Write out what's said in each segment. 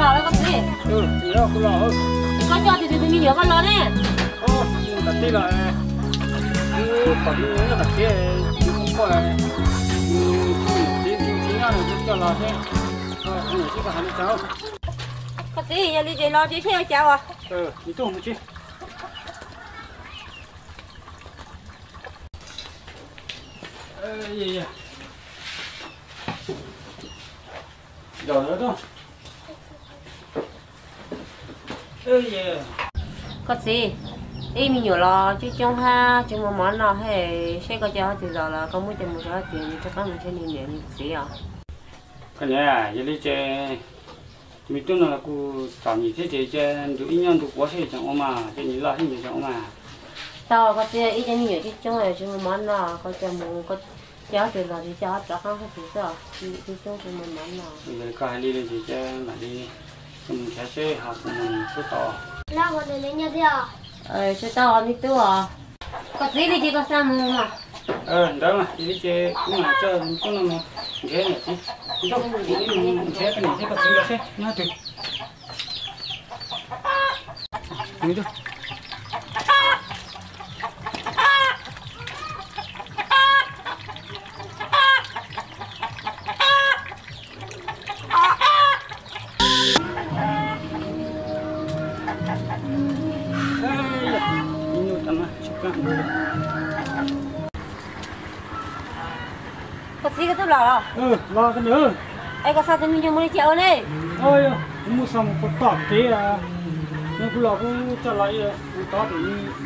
Los koj txiv, koj coj tus tus me nyuam koj los ne. Kom tij los, pom tus me nyuam nyob tom tsev, tus koj poj, tus txiv tsis nyob nws coj los seb, tus nyuam tsis koj hais li cas. Koj txiv, yog li ces los tsev seb ua cas os. Mus tub mus tsev. Koj txiv, ib me nyuam los coob coob hab tsis muaj mov noj hab, seb koj coj hab twg los los koj muab coj mus rau hab twg, nws rov qab mus nrhiav nws niam nws txiv os. Koj niam, yog li ces tus me tub no los kuj txom nyem thiab ces cia nws ib nyuag ntu quav seb tseem ua mas, cia nws loj thiab nws tseem ua mas. Tau koj txiv, ib cov me nyuam coob coob tsis muaj mov noj, koj coj mus, coj hab twg los tsis coj hab rov qab hab twg xwb, coob coob tsis muaj mov noj. Yog li koj hais li ces cia mam li coj mus nrhiav seb ho puas mus xwb tau. Tsis tau me tub os. Koj txiv li ces koj xa mus mas. Ntawd mas yog li ces kuv mam coj me tub no mus nrhiav niam txiv. Nrhiav koj niam thiab koj txiv los seb nyob twg. Koj txiv, koj twb los los? Es koj xa tus me nyuam mus li cas ua ne? Kuv mus xa mus puas tom kev, nws kuv los kuv coj los mus tod,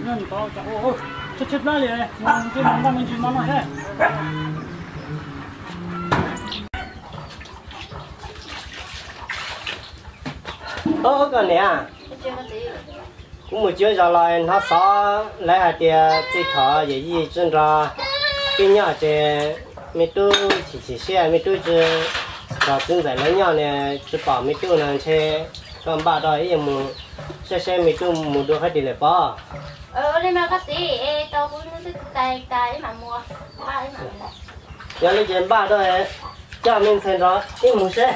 nyob mus tod cas ua tshaib tshaib plab li, mus ntsib mus npaj me ntsis mov noj seb. Koj niam, kuv mus cuab zos los hnov xov lawv hais tias txij thaum yawm yij tsi nrog peb nyob ces me tub chim chim siab, me tub tsi nrog txiv ntxawm lawv nyob ne, tsi pom me tub no ntshe koj npaj rau ib yam mus saib seb me tub mus dua qhov twg lawm pob. Yog li ces npaj rau coj me ntxhais nrog ib mus seb.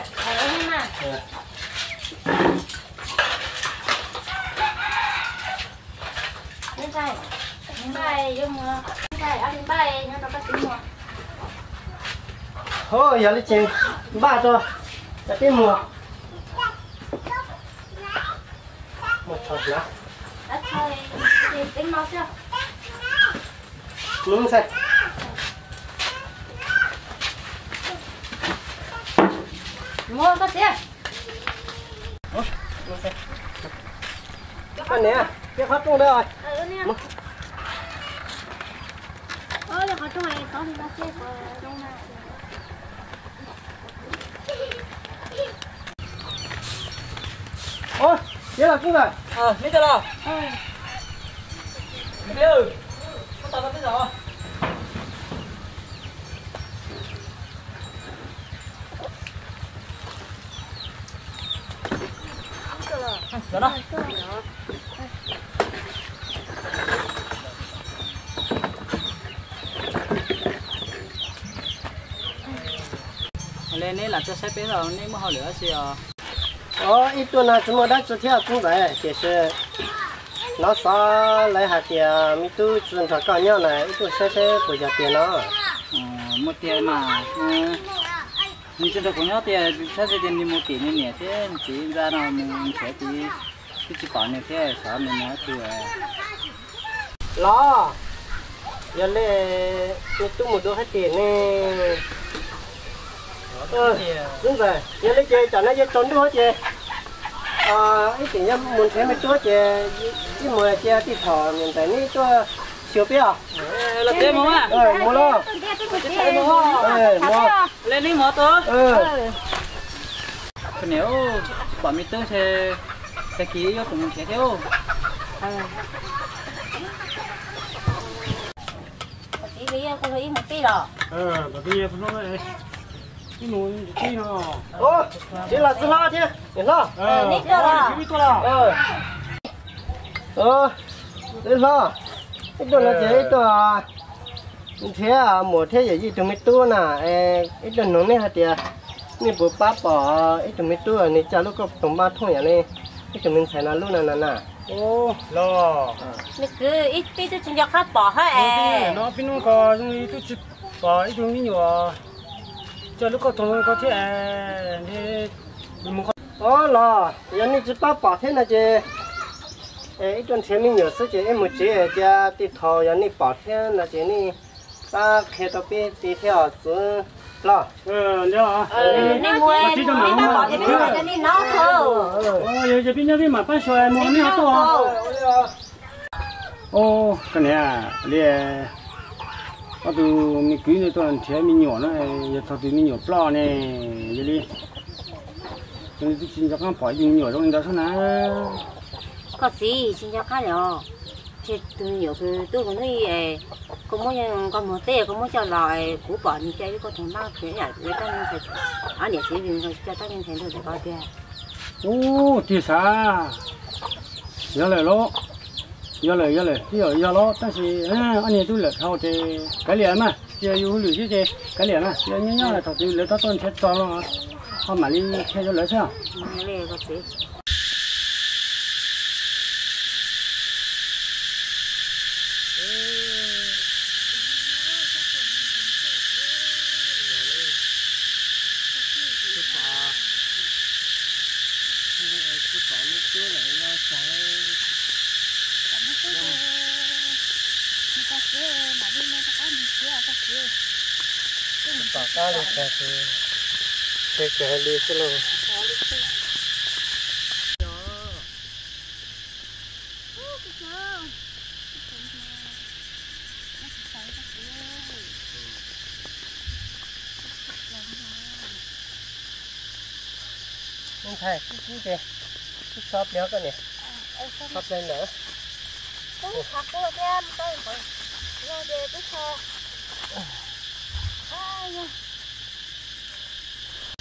Ho yog li ces npaj rau cov peb mus. Mus ntxhais. Mus koj txiv. Koj niam, peb qhov rooj ntawd. Ua, yog los tub ntxawm. Neb cov los? Peb, koj tos tau peb zos. Le neb lam tuaj saib peb los neb muaj hauj lwm dab tsi os? Ib tuaj no tsis muaj dab tsi thiab tub ntxawm, tiam sis hnov xov lawv hais tias me tub tsis nrog koj nyob na, ib tuaj saib saib puas yog tiag no. Muaj tiag mas, nws tsis nrog kuv nyob tiag, saib tias nws mus tim nws niam thiab txiv ntxa no mus nrhiav tid, twb tsis pom nws thiab xyov nws mus qhov twg. Los, yog li me tub mus dua qhov twg ne? Tub ntxawm, yog li ces tam no yuav tsaus ntuj ces ib tseem yuav mus nrhiav me tub ces ib mus cia tij thaum niam ntxawm neb tuaj xyuas peb os. Mus los. Mus. Niam, pom me tub, tag kis yuav tsum mus nrhiav thiab. Txiv los txiv hlob thiab niam hlob. Txiv hlob, ib tuaj no ces ib tuaj nrhiav muam thiab yawm yij tus me tub na, ib tuaj nug neb hais tias Nej puas pab pom ib tug me tub nws coj lub kauj toog npab thooj yam li ib tug me ntxhais no lub no na? Los, nws kwv, peb twb tsis nco qab pom hab es. No peb hnub ko zoo li twb tsis pom ib tug me nyuam coj lub kauj toog ko thiab. Os los yog nej tsis pab pom thiab no ces ib tug nrhiav me nyuam xwb ces ib mus tsev, cia tej thaum yog nej pom thiab no ces nej pab qhia rau peb ti thiab os txiv hlob. Yog ces peb nyob peb mam pab xyuas mus nej ho tuaj. Koj niam, li ob tug me kwv ntawd tuaj nrhiav me nyuam no, yog thaum twg me nyuam ploj ne, yog li twb tsis nco qab pom ib tug me nyuam zoo li ntawd xwb na. Koj txiv, tsis nco qab li os. Ntshe tus me nyuam kws tuaj hnub ib, koj muab, koj muag teb koj muab coj los, kuv pom nws coj ib kauj toog npab, yam li rab me ntxhais, ob niam txiv coj rab me ntxhais nrog ntawm ko tiag. Ub, tiag sav. Yog lawm los, yog lawm, yog lawm, twb yog yog los tab sis ob niag twb lawm dhau ces kav liam mas, tsis yog yus hauj lwm xwb ces kav liam mas, tsis yog nyob nyob thaum twg lawv rov tuaj nrhiav txog no ho mam li qhia rau lawv xwb. Tom qab li cas ces, ces kawg li xwb lauj. Me ntxhais, kub kub ces wb so pliag koj niam, so pliag ntawm.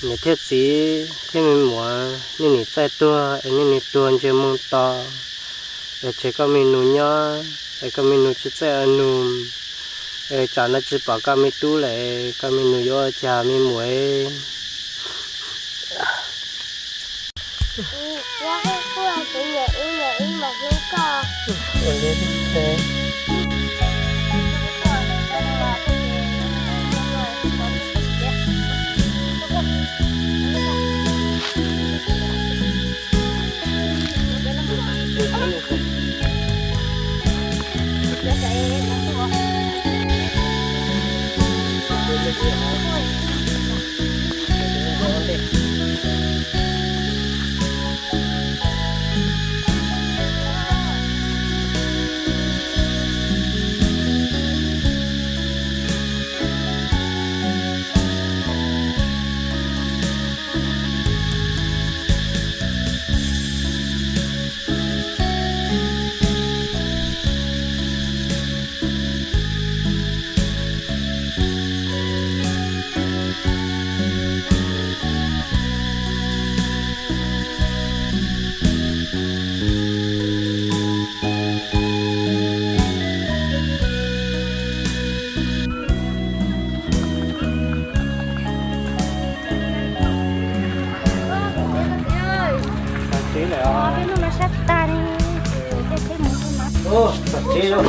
Niam thiab txiv thiab me muam, nej nim txawj tuag es nej nim tuag ntsia moo to, es tseg koj me nus nyob, es koj me nus tsis txawj ua nus, es tsam no tsis pom koj me tub lawm, koj me nus yuav ua cas me muam? Txiv lawm os. Txiv lawm.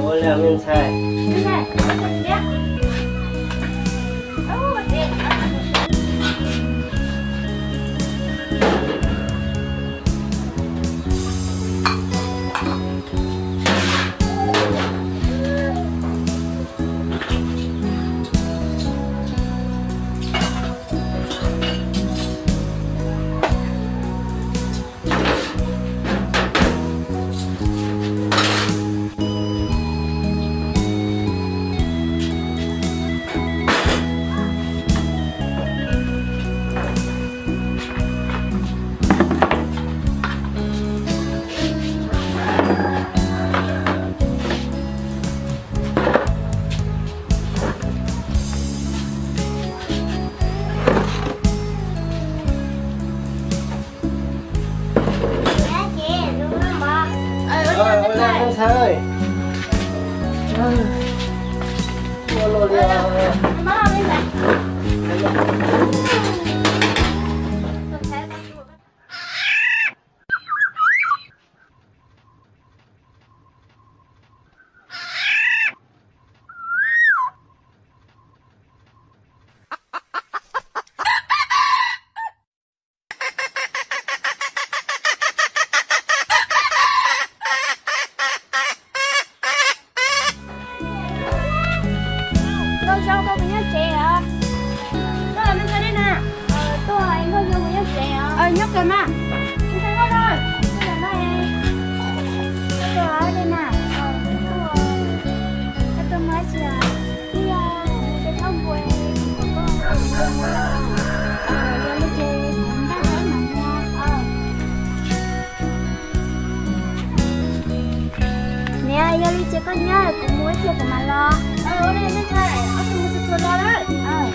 Ua li me ntxhais. Ua luaj li os. Nkauj Zoo, koj mus nyob tsev os. Koj los nyob tsev li na. Tuaj, Nkauj Zoo mus nyob tsev os. Nyob kawg mas. Koj los nyob li na. Koj tuaj mus dab tsi os? Yog li ces kuv npaj tau ib mam mus. Niam, yog li ces koj nyob, kuv mus ib pliag kuv mam los. Ua li ntawd, ob tug mus txuag txuag los lawm.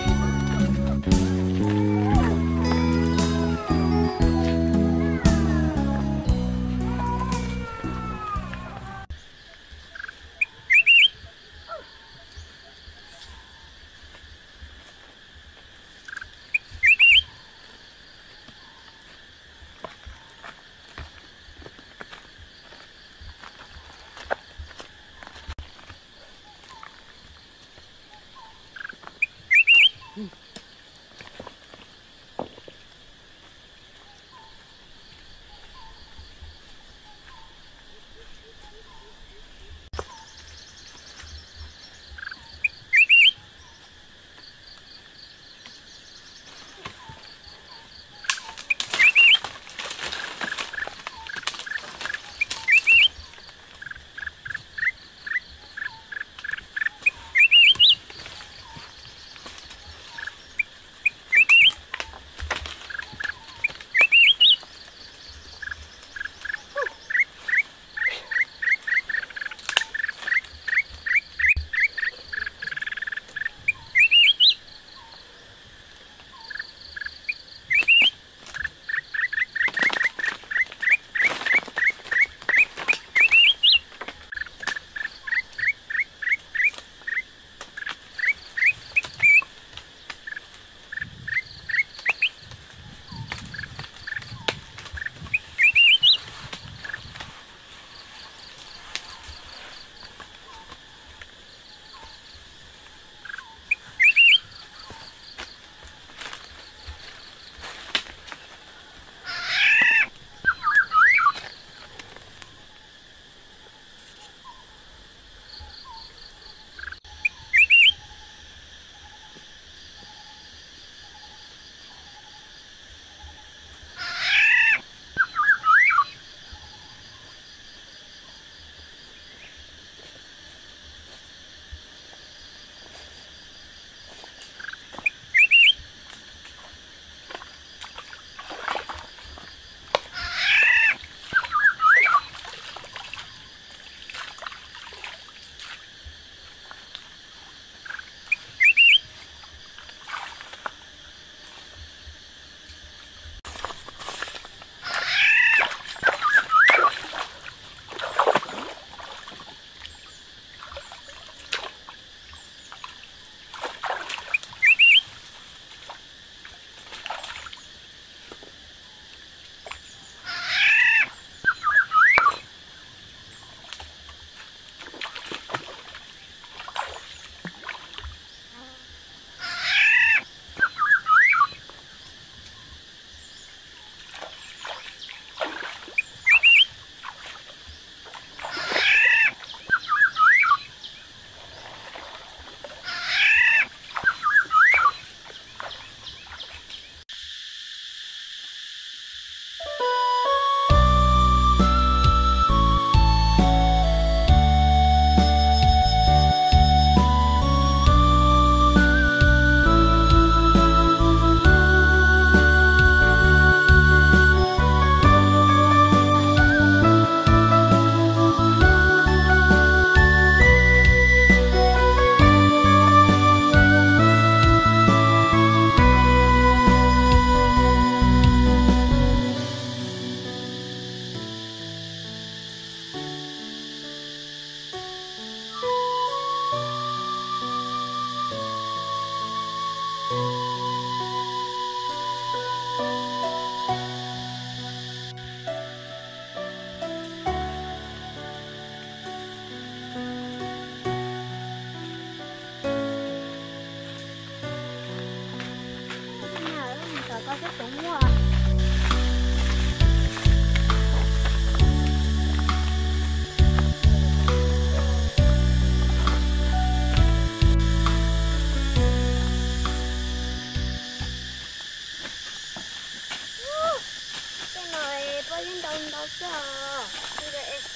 Ntau xwb os.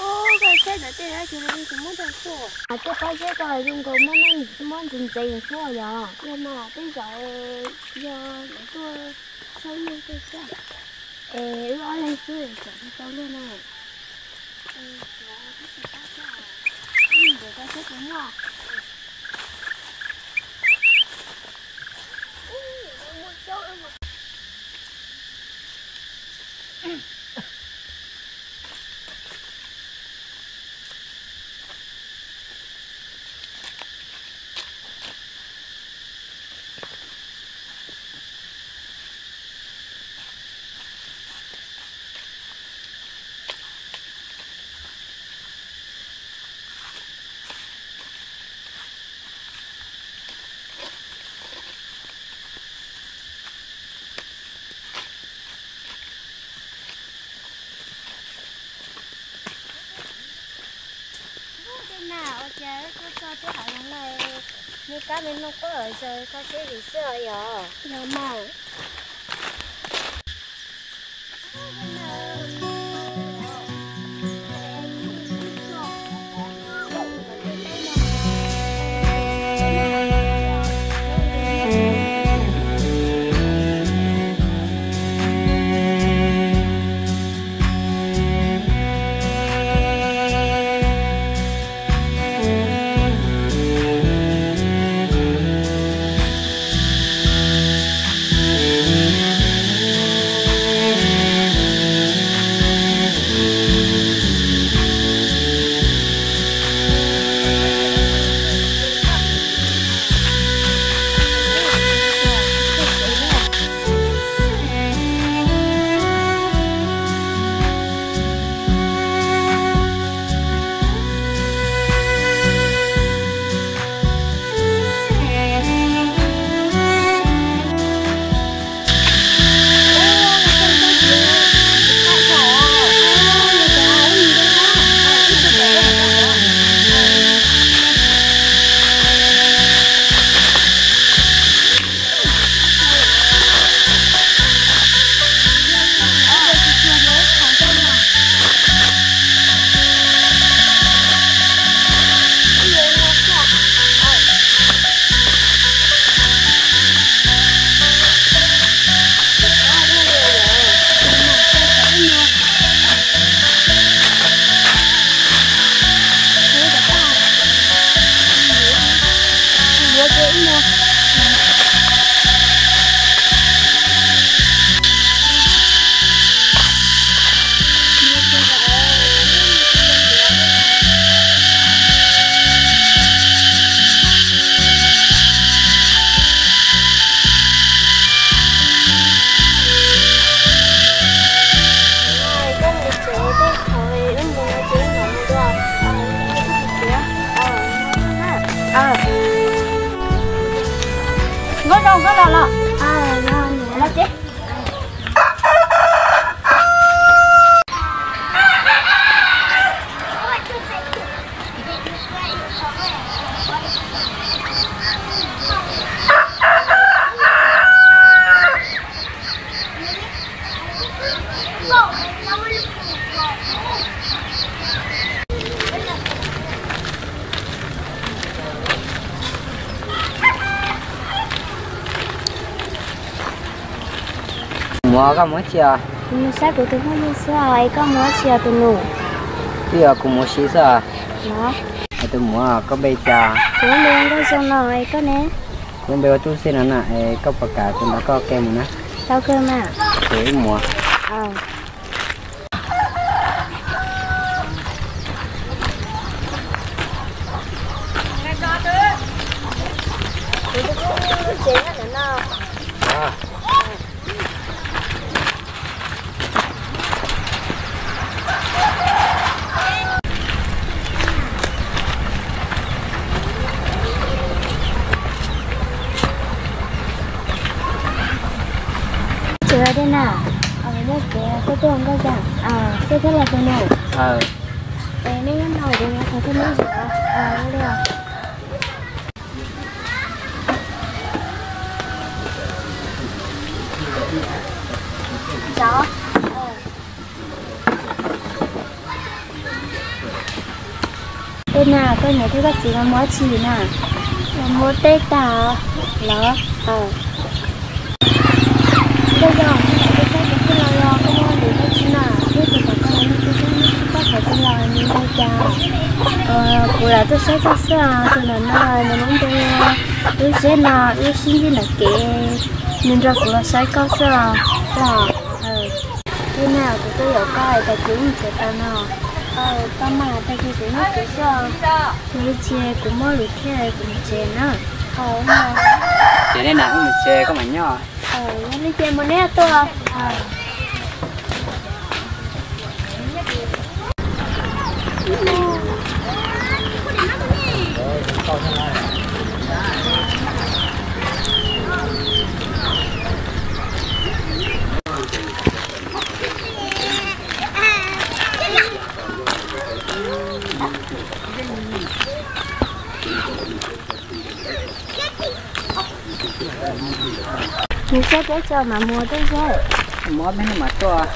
Ua, koj saib ntawm tej dab tsi li tsis muab rau xwb. Tej pob zeb ko zoo nkaus muab, muab ntxeev ntxeev xwb yog. Yog mas tej zaum yog lawv tuaj saib nyuj tej xwb. Es wb ob leeg xwb tseem tsis tau luag na. Tej na ua cas tuaj txog tej hav zoov no, me kab me noog quaj zom zaws kho siab zim xwb os yog. Yog mas. Nkauj Zoo, koj los los? Los ces. Muam, koj mus tsi os? Kuv mus saib kuv tus phooj ywg xwb os, es koj mus ua tsi os tus nus? Twb yog kuv mus ua si xwb os. Tus muam, koj npe cas? Kuv npe Nkauj Zoo no, es koj ne? Kuv npe ua Tub Xwb no na, es koj puas kam kuv nrog koj ua ke mus na? Tau kawg mas. Ces wb mus. Tsis ua dej na. Muaj kev tuaj tuaj nkauj zoo. Tuaj thiab los tus nus. Es nej nyob no kuv yuav qhov thib mab zom li. Zom. Ua na, koj niam thiab koj txiv mas mus ua dab tsi na? Mus ua teb tag los. Koj yog, koj saib kuv xwb los yog koj muaj lus dab tsi na? Thiab tus tom koj los nws kuj tsis paub qhov twg los nws ntawd cas? Kuv lam tuaj saib koj xwb os, tus ntawm no nws lub npe, lub zeb no wb sib ntsib ntawm kev, nws nrog kuv los saib koj xwb os. Los, thiab na, kuv tuaj yaum koj es tag kis wb mus tsev tau no? Koj mas tag kis kuv nyob tsev xwb os. Yog li ces kuv muaj lus thiab kuv mus tsev na. Ces nej na, wb mus tsev koj mam nyob. Yog li ces mus neb tuaj. Nws saib peb tso mas mus tej zeb. Mob peb no mas tuaj.